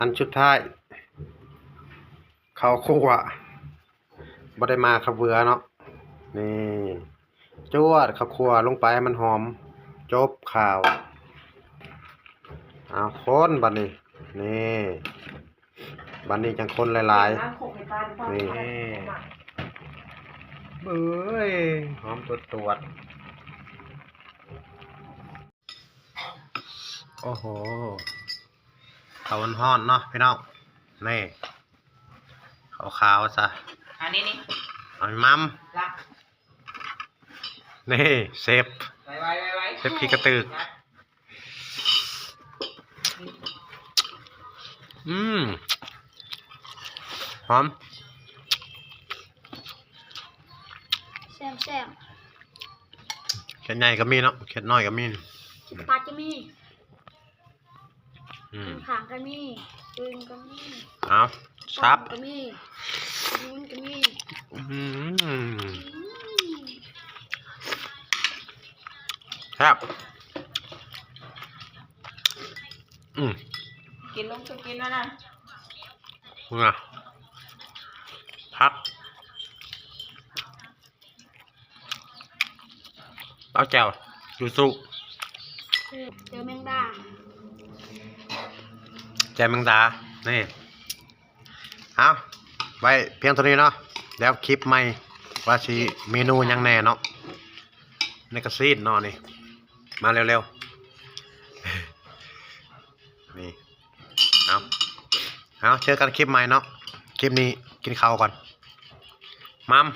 ອັນສຸດທ້າຍ ເຂົ້າຂົ້ວ ບໍ່ໄດ້ມາເຂົ້າເບືອເນາະ. ນີ້ ຈວດເຂົ້າຂົ້ວລົງໄປໃຫ້ມັນຫອມ. ຈົບຂ່າວ. ເອົາຄົນບັດນີ້. ນີ້ ບັດນີ້ຈັ່ງຄົນຫຼາຍໆ. ນີ້ ເບິ່ງ ຫອມຕວດໆ. ໂອ້ໂຫ ເຂົ້າຮ້ອນໆເນາະພີ່ນ້ອງ. ນີ້ ເຂົ້າຂາວຊະ. ອັນນີ້ນີ້ ເອົາໝ່ຳ. ລະ ນີ້ເຊຟ ໄວໆໆໆ ເຊຟຂີ້ກະຕຶກ. ອືມ ຫອມ ແຊບໆ. ເຂດໃຫຍ່ກໍມີເນາະ ເຂດນ້ອຍກໍມີ ເຂດປາດກໍມີ. ອືມ ຂ້າງໆກໍມີ ອື່ນກໍມີ. ເອົາ ສັບ ກໍມີ ນູນກໍມີ. ອືມ ແຊບ. ອືມ ກິນລົງ ກິນແລ້ວນະ. ເບິ່ງນະ ຜັກ. ເອົາແຈ່ວ ຊູໆ ເຈີແມງດາ ແຈ່ວແມງດາ. ນີ້ ເອົາ ໄວ້ພຽງເທົ່ານີ້ເນາະ. ແລ້ວຄລິບໃໝ່ວ່າຊິເມນູຫຍັງແດ່ເນາະ. ນີ້ກໍຊີ້ນເນາະ ນີ້ ມາເລັວໆ. ນີ້ ເອົາ ເອົາ ເຈີກັນຄລິບໃໝ່ເນາະ. ຄລິບນີ້ກິນເຂົ້າກ່ອນ. ໝ່ຳ.